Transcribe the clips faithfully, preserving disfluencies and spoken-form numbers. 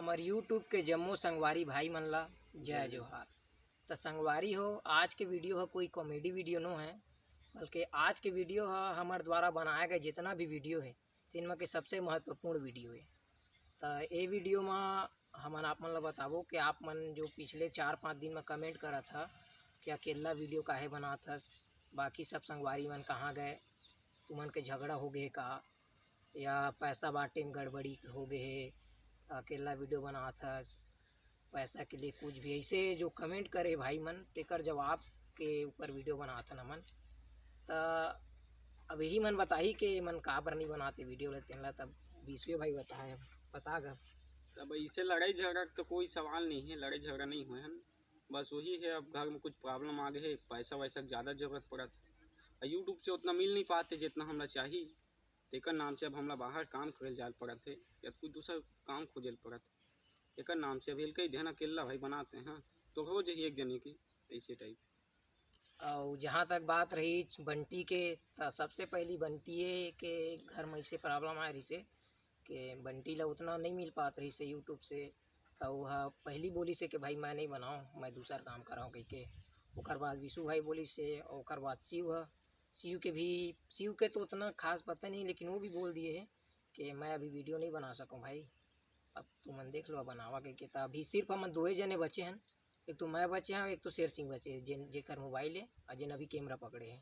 हमर YouTube के जम्मो संगवारी भाई मन ला जय जोहार। त संगवारी हो, आज के वीडियो ह कोई कॉमेडी वीडियो नो है, बल्कि आज के वीडियो ह हमर द्वारा बनाए गए जितना भी वीडियो है, तेन म के सबसे महत्वपूर्ण वीडियो है। त ए वीडियो म हमन आप मन ला बताबो कि आप मन जो पिछले चार पाँच दिन म कमेंट करत ह कि अकेल्ला वीडियो काहे बनात हस, बाकी सब संगवारी मन कहाँ गए, तुमन के झगड़ा हो गे का, या पैसा बांटे में गड़बड़ी हो गे हे, अकेल्ला वीडियो बनात हस, पैसा के लिए कुछ भी, ऐसे जो कमेंट करे भाई मन, तेकर जवाब के ऊपर वीडियो बनात हन हमन। त अब यही मन बताही के मन काबर नहीं बनाते वीडियो ला, तेन ला तब विश्वे भाई बताए, बता गा। अब इसे लड़ाई झगड़ा के तो कोई सवाल नहीं है, लड़ाई झगड़ा नहीं हुए हन, बस वही है, अब घर में कुछ प्रॉब्लम आ गए है, पैसा वैसा के ज़्यादा जरूरत पड़त है, और YouTube से उतना मिल नहीं पाते जितना हमला चाहिए, तेकर नाम से अब हमला बाहर काम करे जाए पड़त है या कुछ दूसरा काम खोजे पड़त है। एकर नाम से अभी कही देना अकेला भाई बनाते हैं, तो हो जाही एक जने की, ऐसे टाइप। और जहाँ तक बात रही बंटी के, तो सबसे पहली बंटी के घर में ऐसे प्रॉब्लम आए रही से कि बंटी ला उतना नहीं मिल पात रही से YouTube से, तो वह पहली बोली से कि भाई मैं नहीं बनाऊँ, मैं दूसर काम कराऊँ कह के। ओकर बाद विशु भाई बोली से, और ओकर बाद शिव ह, शिव के भी, शिव के तो उतना खास पता नहीं, लेकिन वो भी बोल दिए है कि मैं अभी वीडियो नहीं बना सकूँ भाई, अब तुमन देख लो बनावा कह के। तो अभी सिर्फ हमन दोए जने बचे हैं, एक तो मैं बचे हूँ, एक तो शेर सिंह बचे, जेन जेकर मोबाइल है और जेन अभी कैमरा पकड़े हैं।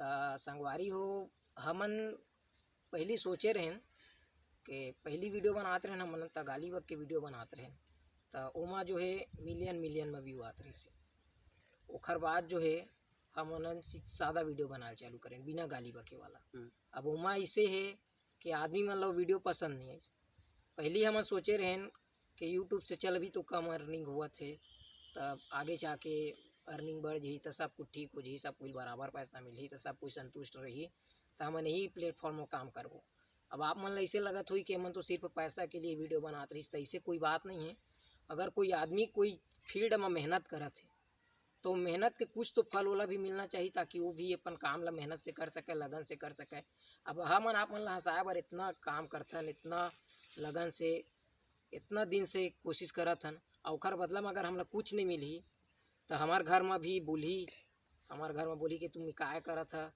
त संगवारी हो, हमन पहली सोचे रहेन कि पहली वीडियो बनात रहेन हमन, त गाली बक के वीडियो बनात रहेन, त ओमा जो है मिलियन मिलियन में व्यू आत रहिस। ओखर बाद जो है हमन सी-, सादा वीडियो बनाए चालू करेन बिना गाली बके वाला। हम्म। अब ओमा इसे है कि आदमी मन ला वीडियो पसंद नहीं आइस। पहली हमन सोचे रहेन कि YouTube से चल अभी तो कम अर्निंग होवत है, तब आगे जाके अर्निंग बढ़ जही, त सब कुछ ठीक हो जही, सब कुछ बराबर पैसा मिलही, त सब कुछ संतुष्ट रही, त हमन यही प्लेटफॉर्म में काम करबो। अब आप मन ला ऐसे लगत होई कि हमन तो सिर्फ पैसा के लिए वीडियो बनात रहिस, त ऐसे कोई बात नहीं है। अगर कोई आदमी कोई फील्ड में मेहनत करत है, तो मेहनत के कुछ तो फल ओला भी मिलना चाहिए, ताकि वो भी अपन काम ला मेहनत से कर सके, लगन से कर सके। अब हमन आप मन ला हंसाए बर इतना काम करथन, इतना लगन से, इतना दिन से कोशिश करत हन, और ओखर बदला में अगर हमला कुछ नहीं मिलही, तो हमार घर में भी बोलही, हमार घर में बोलही कि तुम काय करत ह,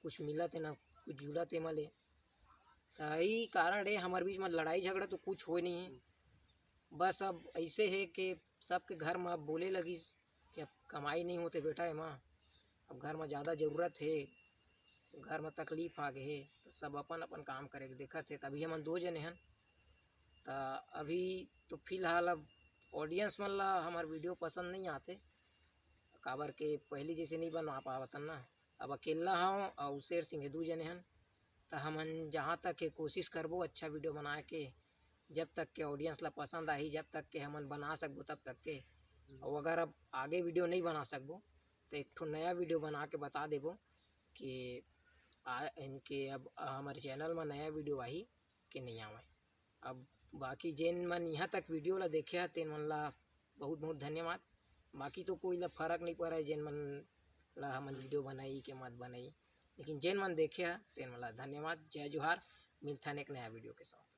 कुछ मिलत है ना, कुछ जुलत है मले। तो यही कारण है हमारे बीच में लड़ाई झगड़ा तो कुछ हो नहीं है। बस अब ऐसे है कि सबके घर में अब बोले लगिस कि अब कमाई नहीं होते बेटा एमा, अब घर में ज़्यादा ज़रूरत है, घर में तकलीफ आ गए है, तो सब अपन अपन काम करे के देखत है। तभी हमन दो जने हन, तो अभी तो फिलहाल अब ऑडियंस मन ला हमार वीडियो पसंद नहीं आते, काबर के पहली जैसे नहीं बनवा पावत हन ना। अब अकेला हूँ और शेर सिंह दू जने हन, तो हमन जहाँ तक के कोशिश करबो अच्छा वीडियो बनाए के, जब तक के ऑडियंस ला पसंद आही, जब तक के हमन बना सकबो तब तक के। और अगर अब आगे वीडियो नहीं बना सकबो तो एक ठो नया वीडियो बना के बता देबो कि आ, इनके अब हमारे चैनल में नया वीडियो आही कि नहीं आवे। अब बाकी जेन मन यहाँ तक वीडियो ला देखे ह, तेन मन ला बहुत बहुत धन्यवाद। बाकी तो कोई ला फर्क नहीं पड़े, जेन मन ला हमन वीडियो बनाई के मत बनाई, लेकिन जेन मन देखे ह, तेन मन ला धन्यवाद। जय जोहार, मिलथन एक नया वीडियो के साथ।